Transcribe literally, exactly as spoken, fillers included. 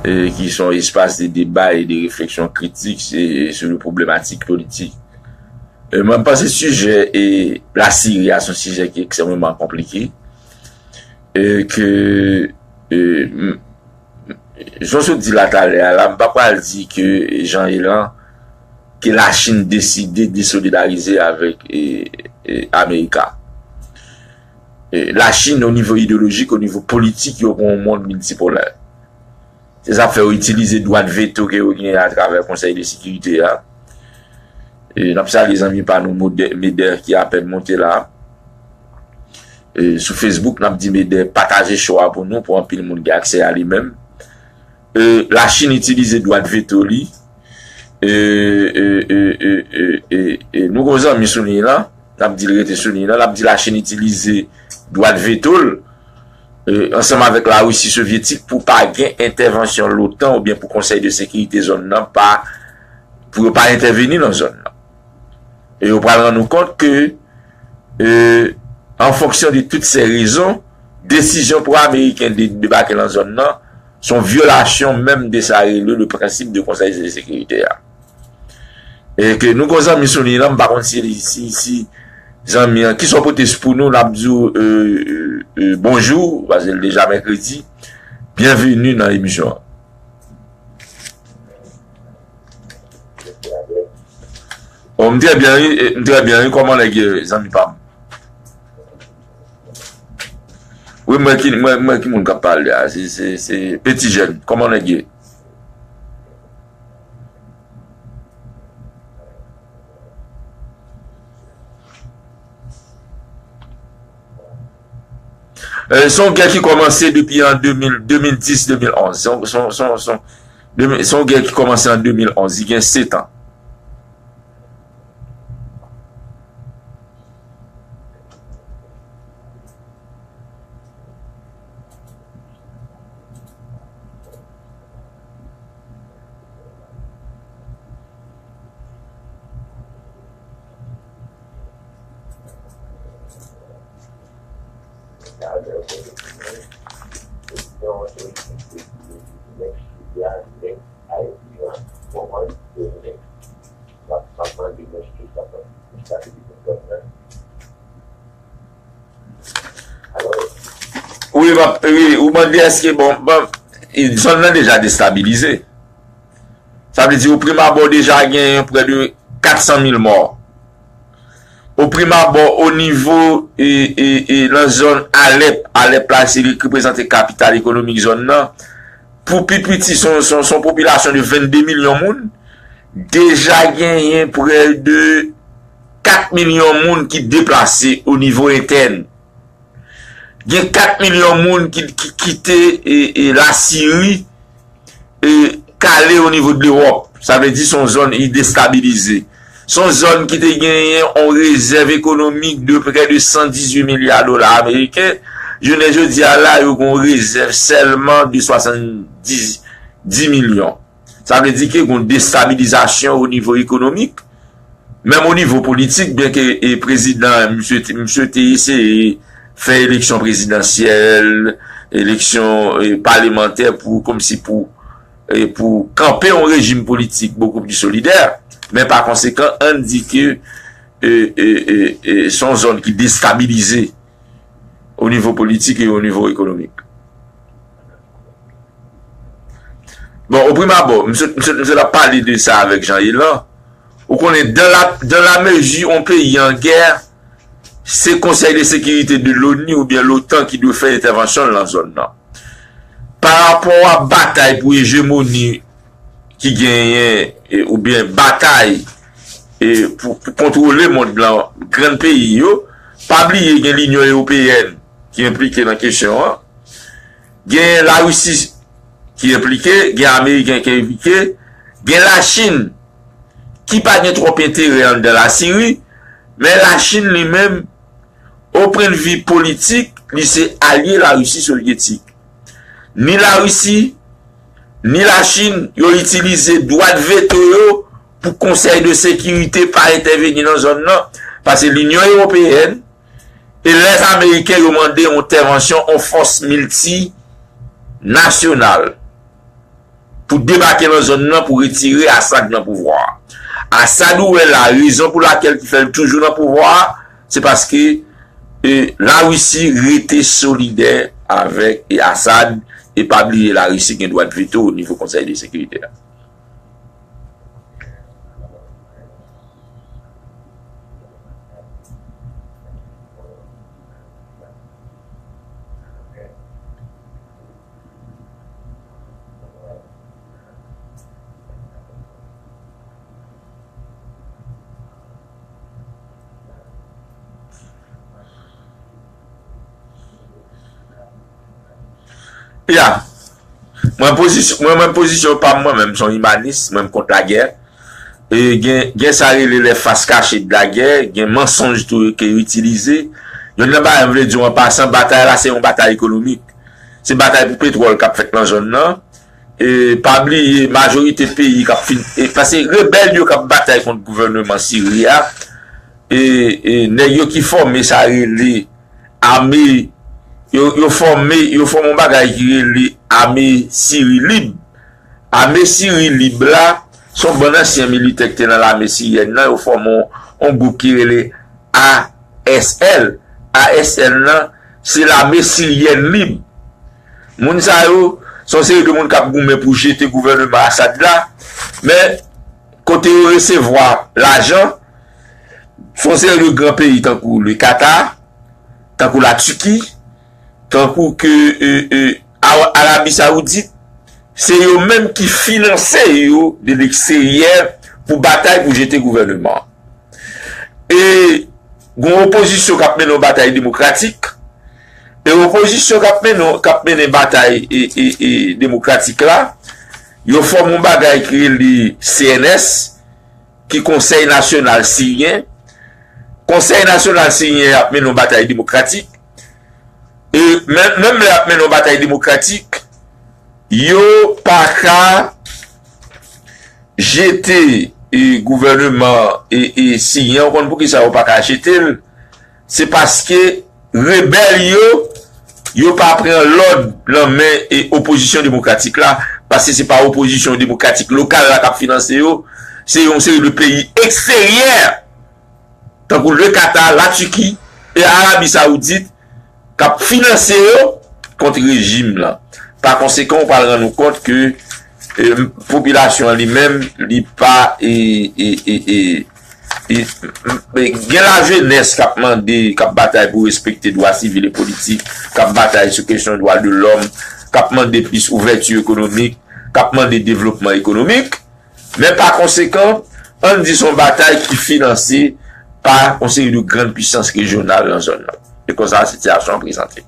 e, ki se yon espas de deba e de refleksyon kritik, e, sou de pwoblematik politik. E, mwen, m panse sijè, e, Lasiri a se yon sijè ki ekstrèmeman konplike, e ke, e, m, jan w sot di la talè a la, m pa pral di ke jan e lan, ke Lachin deside desolidarize avèk, e, e, Amerika. E, Lachin, o nivo ideyolojik, o nivo politik, yo gon yon mond miltipolè. Se sa k fè yo itilize dwa de veto ke yo genyen atravè Konsèy de Sekirite a. E, n ap salye zanmi pa nou Mode-, Meder ki apèn monte la. E, sou Facebook, n ap di Meder pataje show a pou nou, pou anpil moun gen aksè a li menm. E, Lachin itilize dwa de veto li. E, e, e, e, e, e, e, nou gon zanmi sou liy lan, n ap di l rete sou liy lan, n ap di Lachin itilize dwa de veto l, e, ansanm avèk Larisi Sovyetik pou pa gen entèvansyon l'OTAN oubyen pou Konsèy de Sekirite zòn nan pa, pou yo pa entèveni nan zòn nan. E yo pral rann nou kont ke, e, an fonksyon de tout se rezon, desizyon pou Ameriken de debake nan zòn nan, se yon vyolasyon menm de sa rele le prensip de Konsèy de Sekirite a. E ke nou gon zanmi sou liy lan, m pa konn si, si, si zanmi an, ki son pote pou nou, l ap di w, e, e, e, bonjou, paske l deja mèkredi. Byenveni nan emisyon an. Oh, m trè byen, wi, e, m trè byen, wi. Kòman nèg ye, zanmi pa m? Wi, mwen ki, mwen, mwen ki moun k ap pale a. Se, se, se Peti Jèn. Kòman nèg ye? E, se yon gè ki kòmanse depi an de mil, de mil dis, de mil onz. Se yon, se yon, se yon, se yon, de mil, se yon gè ki kòmanse an de mil onz. Li gen sèt an. Wi, m ap, wi, ou mande èske, bon, bon, e, zòn nan deja destabilize. Sa vle di, o prim abò, deja genyen prè de kat san mil mò. O prim abò, o nivo, e, e, e, nan zòn Alèp, Alèp la, se li ki reprezante kapital ekonomik zòn nan. Pou pi piti, se yon, se yon, se yon popilasyon de vennde milyon moun. Deja genyen prè de kat milyon moun ki deplase o nivo entèn. Gen kat milyon moun ki, ki kite, e, e, Lasiri, e, k ale o nivo de Lewòp. Sa vle di se yon zòn ki destabilize. Se yon zòn ki te genyen yon rezèv ekonomik de prè de san dizuit milya dola ameriken. Jounen jodi a la, yo gen yon rezèv sèlman de swasanndis milyon. Sa vle di ke gen yon destabilizasyon o nivo ekonomik, menm o nivo politik, byenke, e, prezidan, misye te, misye te eseye fè eleksyon prezidansyèl, eleksyon, e, palemantè pou, kòmsi pou, e, pou kanpe yon rejim politik bokou pli solidè. Men pa konsekan, ann di ke, e, e, e, e, se yon zòn ki destabilize o nivo politik e o nivo ekonomik. Bon, o prim abò, m sot, m sot, m sot ap pale de sa avèk Jean Elan. Ou konnen, dans la, dans la mesure yon peyi an gè, se Konsèy de Sekirite de l'ONU oubyen l'OTAN ki dwe fè entèvansyon l nan zòn nan. Pa rapò a batay pou ejemoni ki genyen, e, oubyen batay, e, pou, pou kontwole mond lan, grann peyi yo, pa bliye gen Linyon Ewopeyèn ki enplike nan kesyon an. Gen Larisi ki enplike, gen Ameriken ki enplike, gen Lachin ki pa gen twòp enterè anndan Lasiri, men Lachin li menm, o pwennvi politik, li se alye Larisi Sovyetik. Ni Larisi, ni Lachin, yo itilize dwa de veto yo pou Konsèy de Sekirite pa entèveni nan zòn nan, paske Linyon Ewopeyèn e Lèzameriken yo mande yon entèvansyon, yon fòs miltinasyonal. pou debake nan zòn nan pou retire Assad nan pouvwa a. Assad, ou wè la, rezon pou lakèl ki fè l toujou nan pouvwa a, se paske, e, Larisi rete solidè avèk, e, Assad, e pa bliye Larisi gen dwa de veto o nivo Konsèy de Sekirite a. Ya. Mwen pozisyon, mwen, mwen pozisyon pa m, mwen menm, m se yon imanis, mwen m kont lagè. E gen, gen sa rele les faces cachées de la guerre, gen mansonj tou ke yo itilize. Youn nan bagay m vle di w an pasan, batay la se yon batay ekonomik. Se batay pou petwòl k ap fèt nan zòn nan. E pa bliye, majorite peyi k ap fin, e, paske rebèl yo k ap batay kont gouvènman Siri a, e, e nèg yo ki fòme sa rele ame, yo, yo fòme, yo fòme yon bagay ki rele ame Siri lib. Ame Siri lib la, se yon bann ansyen militè ki te nan lame siryèn nan, yo fòme yon, yon gwoup ki rele A S L. A S L nan, se lame siryèn lib. Moun sa yo, se yon seri de moun k ap goumen pou jete gouvènman Assad la, men kote yo resevwa lajan, se yon seri de gran peyi tankou le Qatar, tankou la Turquie, tankou ke, e, e, Ara-, Arabi Saoudit, se yo menm ki finanse yo de leksteryè pou batay pou jete gouvènman an. E gen yon opozisyon k ap mennen yon batay demokratik, e opozisyon k ap mennen, k ap mennen batay, e, e, e, demokratik la, yo fòme yon bagay ki rele C N S, ki Konsèy Nasyonal Siryen. Konsèy Nasyonal Siryen ap mennen yon batay demokratik. E menm, menm lè y ap mennen yon batay demokratik, yo pa ka jete, e, gouvènman, e, e, siryen. Ou konn poukisa yo pa ka jete l? Se paske rebèl yo, yo pa pran lòd nan men, e, opozisyon demokratik la, paske se pa opozisyon demokratik lokal la k ap finanse yo, se yon seri de peyi eksteryè, tankou le Qatar, la Turquie e Arabi Saoudit, k ap finanse yo kont rejim lan. Pa konsekan, ou pral rann ou kont ke, e, popilasyon an li menm, li pa, e, e, e, e, e, e, gen lajenès k ap mande, k ap batay pou respekte dwa sivil e politik, k ap batay sou kesyon dwa de lòm, k ap mande plis ouvèti ekonomik, k ap mande devlopman ekonomik. Men pa konsekan, ann di se yon batay ki finanse pa yon seri de grann pisans rejyonal nan zòn nan. E konsa sitiyasyon an prezante.